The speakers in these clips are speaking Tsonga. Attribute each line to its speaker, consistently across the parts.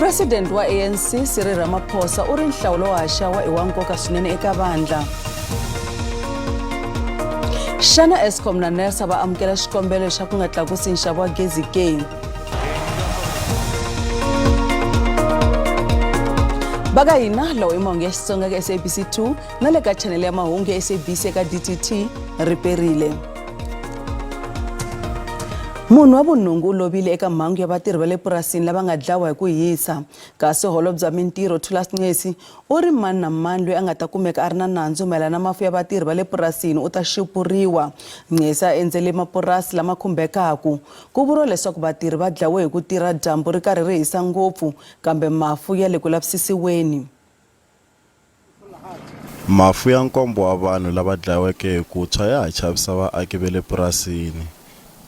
Speaker 1: President wa ANC Cyril Ramaphosa u ri nhlawulo wa haxawa i wa nkoka swinene eka vandla. Xana Eskom na NERSA va amukela xikombelo xa ku nga tlakusi nxavo wa gezi ke? Va ka hina lowu i mahungu ya Xitsonga ka SABC 2 na le ka chanele ya mahungu ya SABC eka DTT riperile. Munhu wa vunhungu u lovile eka mhangu ya vatirhi va le purasini lava nga dlawa hi ku hisa. Kasi holobye wa mintirho Thulas Nxesi u ri mani na mani loyi a nga ta kumeka a ri na nandzu mayelana na mafu ya vatirhi va le purasini u ta xupuriwa. Nxesi a endzele mapurasi lama khumbekaku. Ku vuriwa leswaku vatirhi va dlawe hi ku tirha dyambu ri karhi ri hisa ngopfu kambe mafu ya le ku lavisisiweni.
Speaker 2: Mafu ya nkombo wa vanhu lava dlaweke hi ku tshwa ya ha chavisa vaaki va le purasini.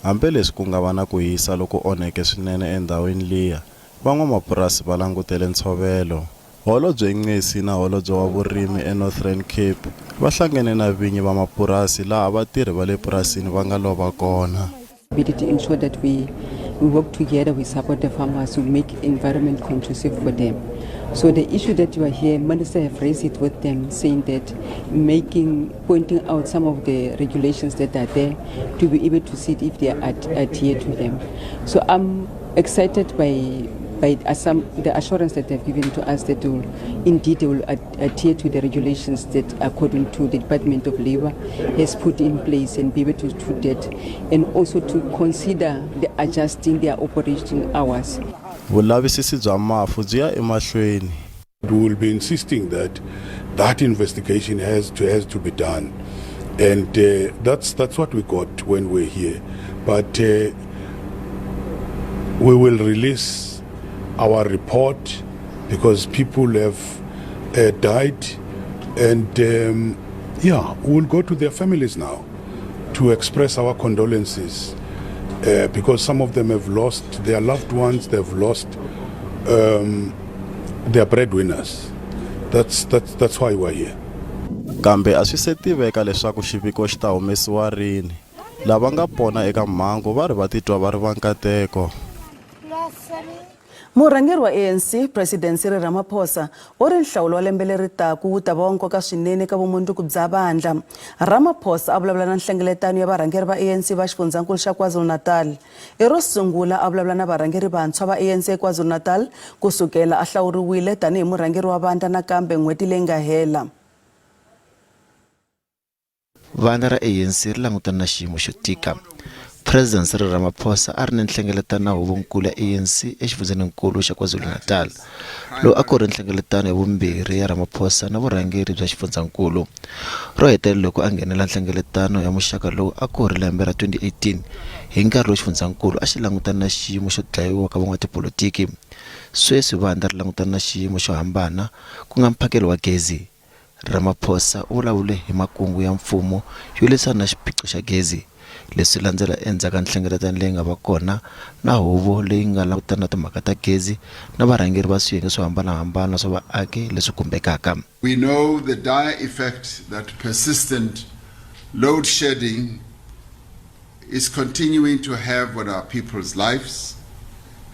Speaker 2: Hambi leswi ku nga va na ku hisa loku onheke swinene endhawini liya, van'wamapurasi va langutele ntshovelo. Holobye Nxesi na Holobye wa Vurimi eNorthern Cape va hlangene na vinyi va mapurasi laha vatirhi va le purasini va nga lova kona.
Speaker 3: To ensure that we work together, we support the farmers, we make environment conducive for them. So the issue that you are here, Minister have raised it with them, saying that pointing out some of the regulations that are there to be able to see if they are adhere to them. So I'm excited by the assurance that they've given to us that indeed they will adhere to the regulations that according to the Department of Labor has put in place and be able to do that, and also to consider the adjusting their operating hours.
Speaker 2: Vulavisisi bya mafu byi ya emahlweni.
Speaker 4: We will be insisting that that investigation has to be done, and that's what we got when we're here. But we will release our report because people have died, and yeah, we will go to their families now to express our condolences because some of them have lost their loved ones, they've lost their breadwinners. That's why we're here.
Speaker 2: Kambe a swi se tiveka leswaku xiviko xi ta humesiwa rini. Lava nga pona eka mhangu va ri va titwa va ri va nkateko.
Speaker 1: Murhangeri wa ANC President Cyril Ramaphosa u ri nhlawulo wa lembe leri taku wu ta va wa nkoka swinene eka vumundzuku bya vandla. Ramaphosa a vulavula na nhlengeletano ya varhangeri va ANC va xifundzankulu xa KwaZulu-Natal. I ro sungula a vulavula na varhangeri vantshwa va ANC eKwaZulu-Natal kusukela a hlawuriwile tanihi murhangeri wa vandla nakambe n'hweti leyi nga hela.
Speaker 5: Vandla ra ANC ri langutana na xiyimo xo tika. President Cyril Ramaphosa a ri ni nhlengeletano na huvonkulu ya ANC exifundzheninkulu xa KwaZulu-Natal. Lowu a ku ri nhlengeletano ya vumbirhi ya Ramaphosa na vurhangeri bya xifundzankulu. Ro hetelela loko a nghenela nhlengeletano ya muxaka lowu a ku ri lembe ra 2018 hi nkarhi lowu xifundzankulu a xi langutana na xiyimo xo dlayiwa ka van'watipolotiki. Sweswi vandla ri langutana na xiyimo xo hambana ku nga mphakelo wa gezi. Ramaphosa u vulavule hi makungu ya mfumo yo lwisana na xiphiqo xa gezi. Leswi landzela endzhaku ka nhlengeletano leyi nga va kona na huvo leyi nga langutana na timhaka ta gezi na varhangeri va swiyenge swo hambanahambana swa vaaki leswi khumbekaka.
Speaker 6: We know the dire effect that persistent load shedding is continuing to have on our people's lives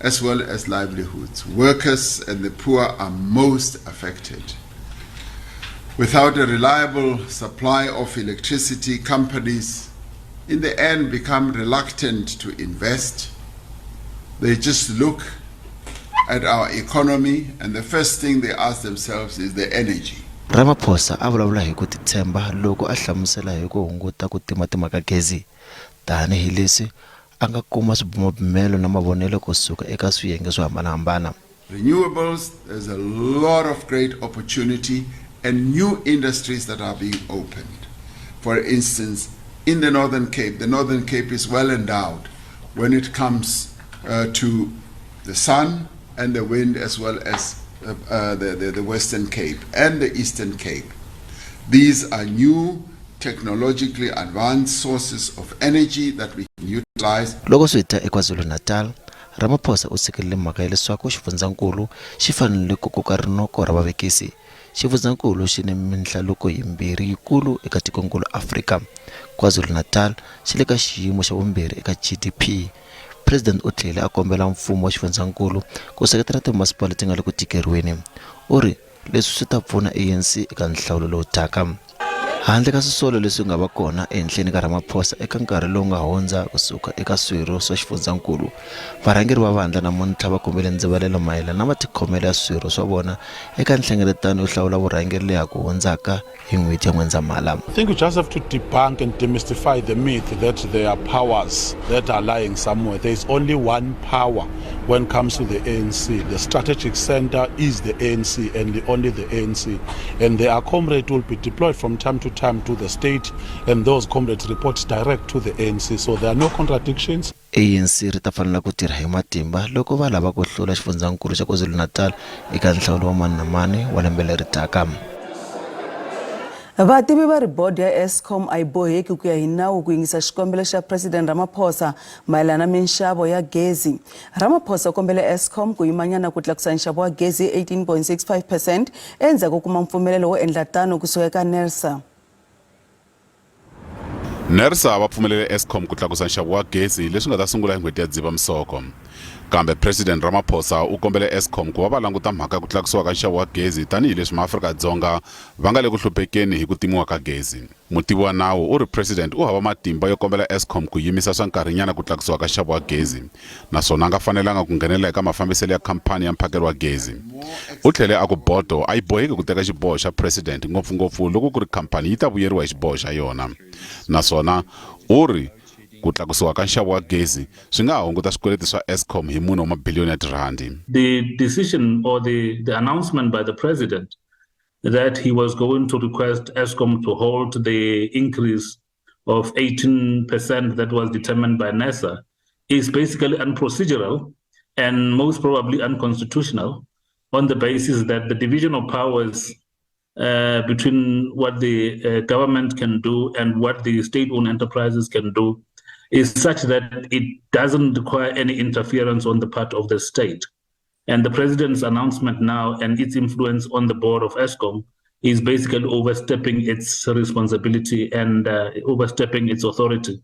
Speaker 6: as well as livelihoods. Workers and the poor are most affected. Without a reliable supply of electricity, companies in the end become reluctant to invest. They just look at our economy and the first thing they ask themselves is the energy.
Speaker 5: Ramaphosa a vulavula hi ku titshemba loko a hlamusela hi ku hunguta ku timatima ka gezi tanihileswi a nga kuma swibumabumelo na mavonelo kusuka eka swiyenge swo hambanahambana.
Speaker 6: Renewables, there's a lot of great opportunity and new industries that are being opened. For instance, in the Northern Cape, the Northern Cape is well endowed when it comes to the sun and the wind, as well as the Western Cape and the Eastern Cape. These are new technologically advanced sources of energy that we can utilize.
Speaker 5: Loko swi ta eKwaZulu-Natal, Ramaphosa u tshikelele mhaka ya leswaku xifundzankulu xi fanele ku koka rinoko ra vavekisi. Xifundzankulu xi ni minhlaluko yimbirhi yikulu eka tikonkulu Afrika. KwaZulu-Natal xi le ka xiyimo xa vumbirhi eka GDP. President u tlhele a kombela mfumo wa xifundzankulu ku seketela timasipala leti nga le ku tikeriweni. U ri leswi swi ta pfuna ANC eka nhlawulo lowu taka. Handle ka swisolo leswi nga va kona ehenhleni ka Ramaphosa eka nkarhi lowu nga hundza kusuka eka swirho swa xifundzankulu, varhangeri va vandla namuntlha va kombele ndzivalelo mayelana na matikhomelo ya swirho swa vona eka nhlengeletano yo hlawula vurhangeri leya ha ku hundzaka hi n'hweti ya N'wendzamhala.
Speaker 4: I think we just have to debunk and demystify the myth that there are powers that are lying somewhere. There is only one power when it comes to the ANC. The strategic center is the ANC and the, only the ANC. And there are comrades who will be deployed from time to time to the state, and those comrades report direct to the ANC. So there are no contradictions.
Speaker 5: ANC ri ta fanela ku tirha hi matimba loko va lava ku hlula xifundzankulu xa KwaZulu-Natal eka nhlawulo wa mani na mani wa lembe leri taka.
Speaker 1: Vativi va ri bodo ya Eskom a yi boheki ku ya hi nawu ku yingisa xikombelo xa President Ramaphosa mayelana na minxavo ya gezi. Ramaphosa u kombele Eskom ku yimanyana ku tlakusa nxavo wa gezi hi 18.65 percent endzhaku ko kuma mpfumelelo wo endla tano kusuka eka NERSA.
Speaker 7: NERSA va pfumelele Eskom ku tlakusa nxavo wa gezi leswi nga ta sungula hi n'hweti ya Dzivamisoko. Kambe President Ramaphosa u kombele Eskom ku va va languta mhaka ya ku tlakusiwa ka nxavo wa gezi tanihi leswi maAfrika-Dzonga va nga le ku hluphekeni hi ku timiwa ka gezi. Mutivi wa nawu u ri President u hava matimba yo kombela Eskom ku yimisa swa nkarhinyana ku tlakusiwa ka nxavo wa gezi naswona a nga fanelanga ku nghenelela eka mafambiselo ya khamphani ya mphakelo wa gezi. U tlhele a ku bodo a yi boheki ku teka xiboho xa President ngopfungopfu loko ku ri khamphani yi ta vuyeriwa hi xiboho xa yona. Naswona u ri ku tlakusiwa ka nxavo wa gezi swi nga ha hunguta swikweleti swa Eskom hi mune wa mabiliyoni ya tirhandi.
Speaker 8: The decision or the announcement by the president that he was going to request Eskom to hold the increase of 18% that was determined by NERSA is basically unprocedural and most probably unconstitutional on the basis that the division of powers between what the government can do and what the state-owned enterprises can do is such that it doesn't require any interference on the part of the state. And the president's announcement now and its influence on the board of Eskom is basically overstepping its responsibility and overstepping its authority.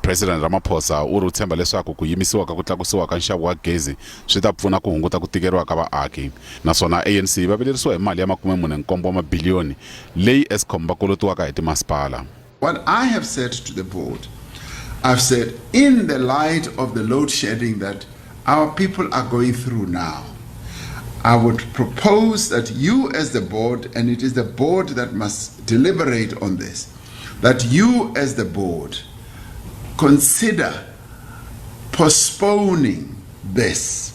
Speaker 7: President Ramaphosa u ri u tshemba leswaku ku yimisiwa ka ku tlakusiwa ka nxavo wa gezi swi ta pfuna ku hunguta ku tikeriwa ka vaaki. Naswona ANC va vilerisiwa hi mali ya 47 wa mabiliyoni leyi Eskom va kolotiwaka hi timasipala.
Speaker 6: What I have said to the board, I've said in the light of the load shedding that our people are going through now, I would propose that you as the board, and it is the board that must deliberate on this, that you as the board consider postponing this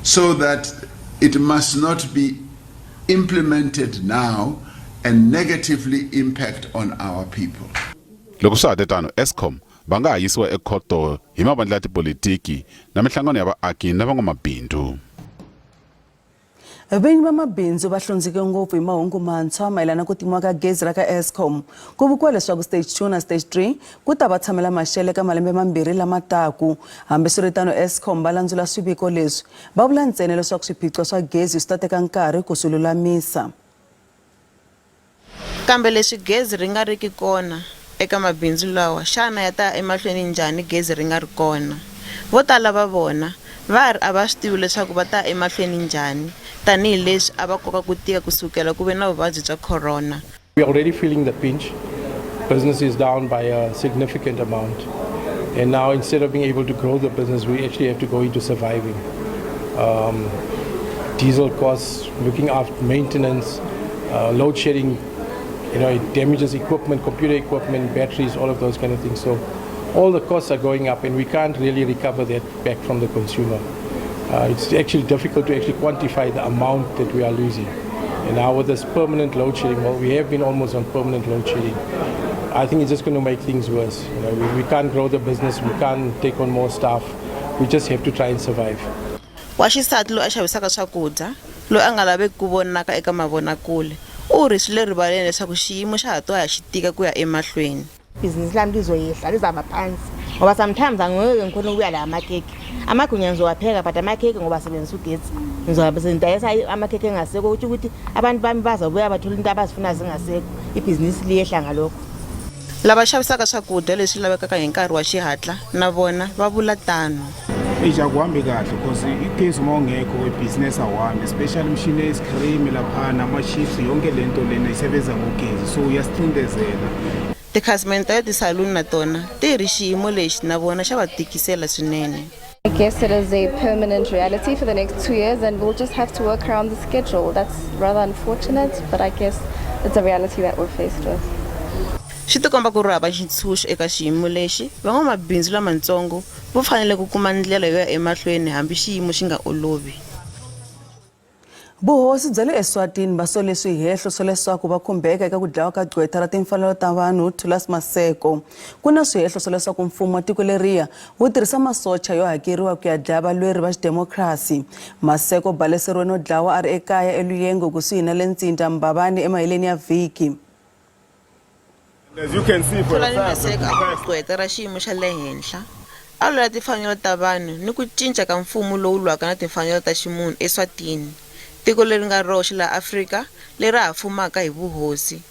Speaker 6: so that it must not be implemented now and negatively impact on our people.
Speaker 7: Loko swa ha te tano, Eskom va nga ha yisiwa ekhoto hi mavandla ya tipolitiki na minhlangano ya vaaki na van'wamabindzu.
Speaker 1: Vinyi va mabindzu va hlundzuke ngopfu hi mahungu mantshwa mayelana na ku timiwa ka gezi ra ka Eskom. Ku vikiwa leswaku stage 2 na stage 3 ku ta va tshamela maxelo eka malembe mambirhi lama taku. Hambiswiritano Eskom va landzula swiviko leswi, va vula ntsena leswaku swiphiqo swa gezi swi ta teka nkarhi ku swi lulamisa.
Speaker 9: Kambe leswi gezi ri nga riki kona eka mabindzu lawa, xana ya ta ya emahlweni njhani gezi ri nga ri kona? Vo tala va vona va ri a va swi tivi leswaku va ta ya emahlweni njhani tanihi leswi a va koka ku tika ku sukela ku ve na vuvabyi bya khorona.
Speaker 10: We are already feeling the pinch. Business is down by a significant amount. And now instead of being able to grow the business, we actually have to go into surviving. Diesel costs, looking after maintenance, load shedding, it damages equipment, computer equipment, batteries, all of those kind of things. So all the costs are going up and we can't really recover that back from the consumer. It's actually difficult to actually quantify the amount that we are losing. And now with this permanent load shedding, well, we have been almost on permanent load shedding. I think it's just going to make things worse. We can't grow the business, we can't take on more staff. We just have to try and survive.
Speaker 9: Wa xisati loyi a xavisaka swakudya, loyi a nga laveki ku vonaka eka mavonakule, u ri swi le rivaleni leswaku xiyimo xa ha to ya xi tika ku ya emahlweni.
Speaker 11: Ibhizinisi lami lizoyehla, lizaba phansi ngoba sometimes angeke ngikhona ukuya la amakhekhe. Amagwinya ngizowapheka but amakhekhe ngoba asebenzisa ugetsi ngizobe sengidayisa amakhekhe engasekho, kusho ukuthi abantu bami bazobuya bathole into abazifuna zingasekho, ibhizinisi liyehla ngalokho.
Speaker 9: Lava xavisaka swakudya leswi lavekaka hi nkarhi wa xihatla na vona va vula tano.
Speaker 12: Eish, akuhambi kahle because igesi uma ungekho ibhizinesi awuhambi, especially imishini ye-ice cream laphana, ama-chips, yonke le nto lena isebenza ngogesi, so uyasicindezela.
Speaker 9: Tikhasimende ta le tisaluni na tona ti ri xiyimo lexi na vona xa va tikisela swinene.
Speaker 13: I guess it is a permanent reality for the next 2 years, and we'll just have to work around the schedule. That's rather unfortunate, but I guess it's a reality that we're faced with.
Speaker 9: Swi tikomba ku ri hava xitshunxo eka xiyimo lexi. Van'wamabindzu lamatsongo vo fanele ku kuma ndlela yo ya emahlweni hambi xiyimo xi nga olovi.
Speaker 1: Vuhosi bya le Eswatini va sole swihehlo swa leswaku va khumbeka eka ku dlawa ka gqwetha ra timfanelo ta vanhu Thulas Maseko. Ku na swihehlo swa leswaku mfumo wa tiko leriya wu tirhisa masocha yo hakeriwa ku ya dlaya valweri va xidemokirasi. Maseko baleseriwe no dlawa a ri ekaya eLuyengo kusuhi na le Ntsinda Mbabane emaheleni ya vhiki.
Speaker 14: As you can see for
Speaker 9: Thulani
Speaker 14: yourself,
Speaker 9: Maseko a ku ri gqwetha ra xiyimo xa le henhla, a lwela timfanelo ta vanhu ni ku cinca ka mfumo lowu lwaka na timfanelo ta ximunhu eSwatini, tiko leri nga roxe laha Afrika lera ha fumaka hi vuhosi.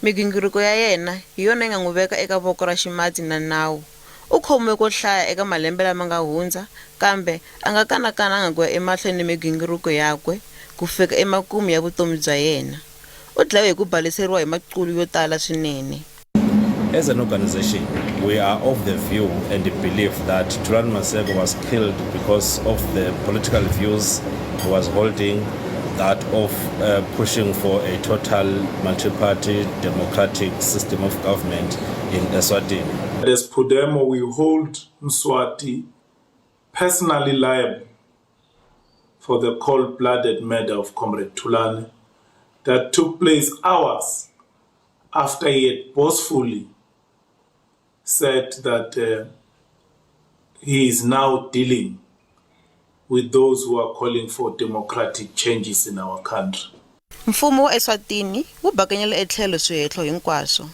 Speaker 9: Migingiriko ya yena hi yona yi nga n'wi veka eka voko ra ximatsi na nawu. U khomiwe ko hlaya eka malembe lama nga hundza kambe a nga kanakananga ku ya emahlweni ni migingiriko yakwe ku fika emakumu ya vutomi bya yena. U dlawe hi ku baleseriwa hi maqulu yo tala swinene.
Speaker 15: As an organization, we are of the view and the belief that Thulani Maseko was killed because of the political views he was holding, that of pushing for a total multi-party democratic system of government in Eswatini.
Speaker 14: As PUDEMO, we hold Mswati personally liable for the cold-blooded murder of Comrade Thulani that took place hours after he had boastfully said that he is now dealing with those who are calling for democratic changes in our country.
Speaker 9: Mfumo wa Eswatini wu bakanyele etlhelo swihehlo hinkwaswo.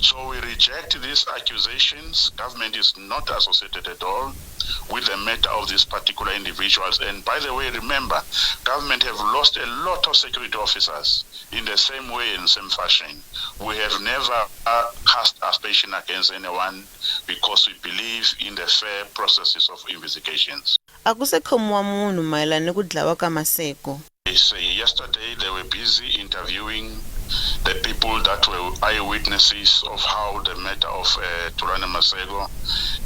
Speaker 16: So we reject these accusations. Government is not associated at all with the matter of these particular individuals. And by the way, remember, government have lost a lot of security officers in the same way and same fashion. We have never cast aspersion against anyone because we believe in the fair processes of investigations.
Speaker 9: A ku se khomiwa munhu mayelana ni ku dlawa ka Maseko.
Speaker 16: They say yesterday they were busy interviewing the people that were eyewitnesses of how the matter of Thulani Maseko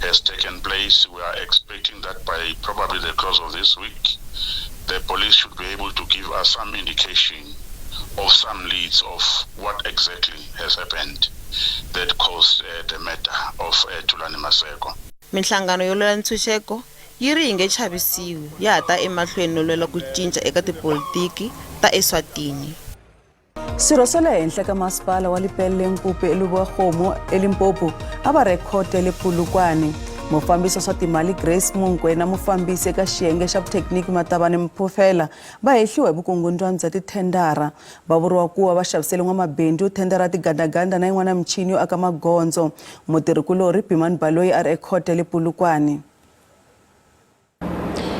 Speaker 16: has taken place. We are expecting that by probably the close of this week, the police should be able to give us some indication of some leads of what exactly has happened that caused the matter of Thulani Maseko.
Speaker 9: Minhlangano yo lwela ntshunxeko yi ri yi nge chavisiwi, ya ha ta emahlweni no lwela ku cinca eka tipolitiki ta Eswatini.
Speaker 1: Swirho swa le henhla ka masipala wa Lepelle Nkumpi eLebowakgomo eLimpopo a va rhekhoda le Polokwane. Mufambisi wa swa timali Grace Munkwe na mufambisi eka xiyenge xa vuthekiniki Matabane Mphufela va hehliwa hi vukungundzwana bya tithendara. Va vuriwa ku va va xavisele n'wamabindzu thendara ya tigandaganda na yin'wana michini yo aka magondzo. Mutirhikulorhi Bimani Baloyi a ri ekhoto ya le Polokwane.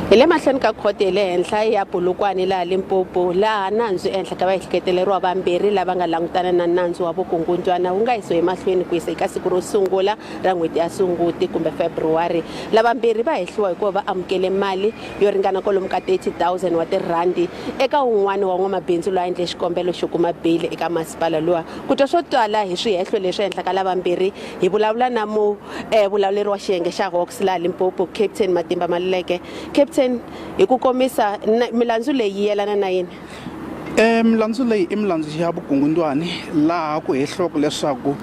Speaker 17: Hi le mahlweni ka khoto ya le henhla ya Polokwane laha Limpopo, laha nandzu ehenhla ka vaehleketeleriwa vambirhi lava nga langutana na nandzu wa vukungundzwana wu nga yisiwa emahlweni ku yisa eka siku ro sungula ra n'hweti ya Sunguti kumbe February. Lavambirhi va hehliwa hikuva va amukele mali yo ringana kwalomu ka 30,000 wa tirhandi eka wun'wana wa n'wamabindzu loyi a endle xikombelo xo kuma beyili eka masipala luwa. Ku twa swo tala hi swihehlo leswi ehenhla ka lavambirhi, hi vulavula na mu vulawuleri wa xiyenge xa Hawks laha Limpopo, Captain Matimba Maluleke. Captain, hi ku komisa, milandzu leyi yi yelana na yini?
Speaker 18: Milandzu leyi i milandzu ya vukungundwani laha ku hehliwaka leswaku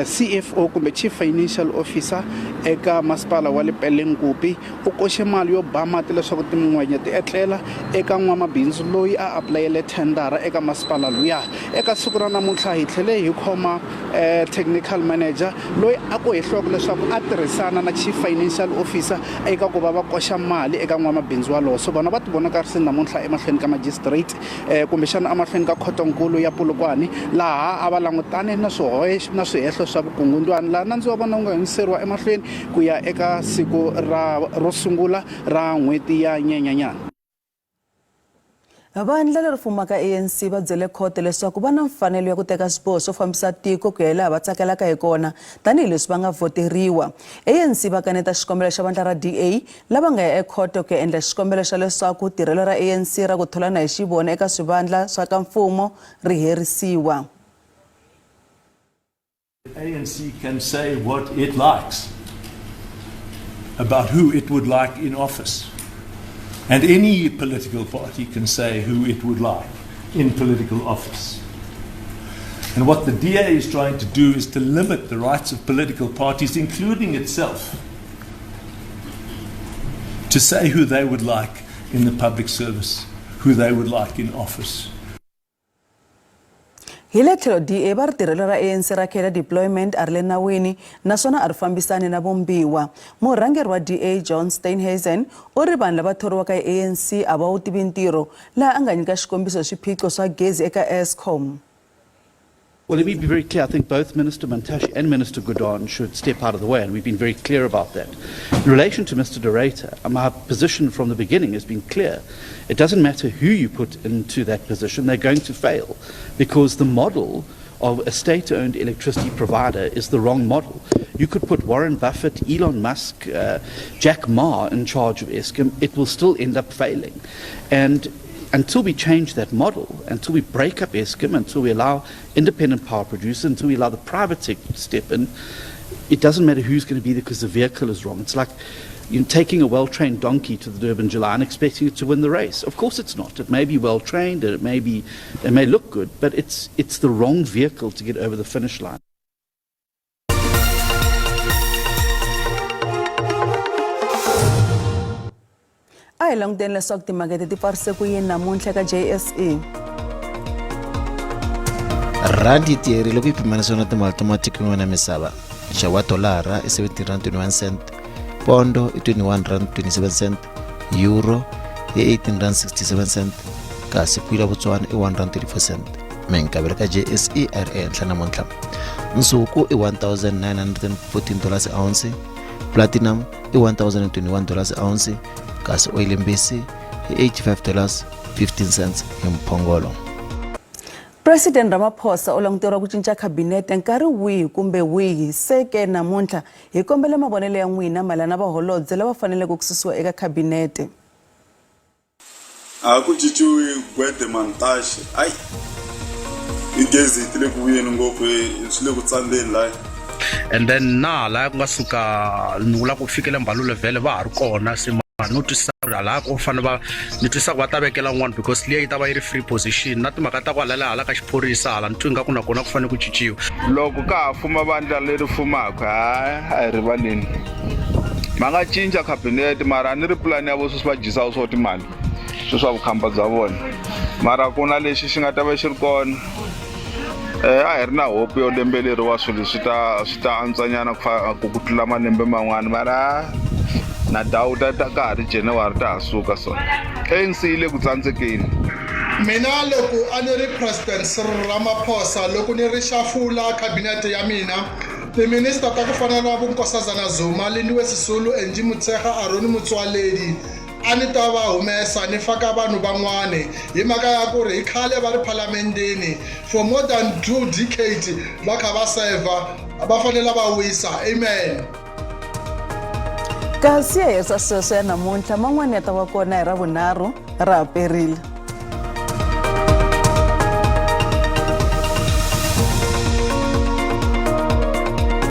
Speaker 18: CFO kumbe Chief Financial Officer eka masipala wa Lepelle Nkumpi u koxe mali yo ba mati leswaku timingwenya ti etlela eka n'wamabindzu loyi a apulayele thendara eka masipala luya. Eka siku ra namuntlha hi tlhele hi khoma technical manager loyi a ku hehliwaka leswaku a tirhisana na Chief Financial Officer eka ku va va koxa mali eka n'wamabindzu walowo. So vona va ti vonakarisile namuntlha emahlweni ka magistrate kumbexana emahlweni ka khotonkulu ya Polokwane, laha a va langutane na swihoxo na swihehlo swa vukungundwani, laha nandzu wa vona wu nga hundziseriwa emahlweni ku ya eka siku ra ro sungula ra n'hweti ya Nyenyanyana.
Speaker 1: Vandla leri fumaka ANC va byele khoto leswaku va na mfanelo ya ku teka swiboho swo fambisa tiko ku ya hilaha va tsakelaka hi kona tanihileswi va nga vhoteriwa. ANC va kaneta xikombelo xa vandla ra DA lava nga ya ekhoto ku ya endla xikombelo xa leswaku tirhelo ra ANC ra ku tholana hi xivona eka swivandla swa ka mfumo ri herisiwa.
Speaker 19: The ANC can say what it likes about who it would like in office. And any political party can say who it would like in political office. And what the DA is trying to do is to limit the rights of political parties, including itself, to say who they would like in the public service, who they would like in office.
Speaker 1: Hi le tlhelo DA va ri tirhelo ra ANC ra Cadre Deployment a ri le nawini naswona a ri fambisani na vumbiwa. Murhangeri wa DA John Steenhuisen u ri vanhu lava thoriwaka hi ANC a va wu tivi ntirho, laha a nga nyika xikombiso hi swiphiqo swa gezi eka Eskom.
Speaker 20: Well, let me be very clear. I think both Minister Mantashe and Minister Gordhan should step out of the way, and we've been very clear about that. In relation to Mr. De Ruyter, my position from the beginning has been clear. It doesn't matter who you put into that position, they're going to fail because the model of a state owned electricity provider is the wrong model. You could put Warren Buffett, Elon Musk, uh, Jack Ma in charge of Eskom, it will still end up failing. And until we change that model, until we break up Eskom, until we allow independent power producers, until we allow the private sector to step in, it doesn't matter who's going to be there because the vehicle is wrong. It's like you're taking a well-trained donkey to the Durban July and expecting it to win the race. Of course it's not. It may be well-trained and it may be, it may look good, but it's, it's the wrong vehicle to get over the finish line.
Speaker 1: A hi languteni leswaku timakete ti pfarise ku yini namuntlha eka JSE.
Speaker 5: Rhandi yi tiyerile ku yi pimanisiwa na timali ta matiko yan'wana ya misava. Nxavo wa dolara i 17 rand 21 cent, pondo i 21 rand 27 cent, euro i 18 rand 67 cent, kasi pula Botswana i 1 rand 34 cent. Minkavelo ka JSE a yi ri ehenhla namuntlha. Nsuku i 1914 dollars ounce, platinum i 1021 dollars ounce kasi oyilimbisi i 85 dollars 15 cents hi mphongolo.
Speaker 1: President Ramaphosa u languteriwa ku cinca khabinete nkarhi wihi kumbe wihi se ke namuntlha hi kombela mavonelo ya n'wina mayelana na vaholobye lava faneleke ku susiwa eka khabinete.
Speaker 21: A ku cinciwi Gwede Mantashe ayi i gezi ti le ku vuyeni ngopfu swi le ku tsandzeni laya
Speaker 22: and then na laya ku nga suka ni vula ku fikela mbalule vhele va ha ri kona se no twisisa ku ri hala ko fanele va ni twisisa ku va ta vekela un'wana because liya yi ta va yi ri free position na timhaka ta ku hala hala ka xiphorisa hala ni twi nga ku na kona ku fanele ku cinciwa
Speaker 23: loko ka ha fuma vandla leri fumaka hayi a hi rivaleni va nga cinca khabinete mara a ni ri pulani ya vo sweswi va dyisaka swo timali swi swa vukhamba bya vona mara ku na lexi xi nga ta va xi ri kona eh a hi ri na hope yo lembe leriwa swilo swi ta swi ta antswanyana ku ku ku tlula malembe man'wana mara na dawuta ta ka ha ri January ta ha suka so ANC yi le ku tsandzekeni
Speaker 24: Mina loko a ni ri President Cyril Ramaphosa loko ni ri xafula khabinete ya mina timinista ta ku fana na vo Nkosazana Zuma, Lindiwe Sisulu, Angie Motshekga, Aaron Motsoaledi a ni ta va humesa ni faka vanhu van'wani hi mhaka ya ku ri hi khale va ri phalamendeni for more than two decades va kha va seva va fanele va wisa amen
Speaker 1: kasi ya herisa sweswo ya namuntlha man'wana ya ta va kona hi ravunharhu ra ha perile.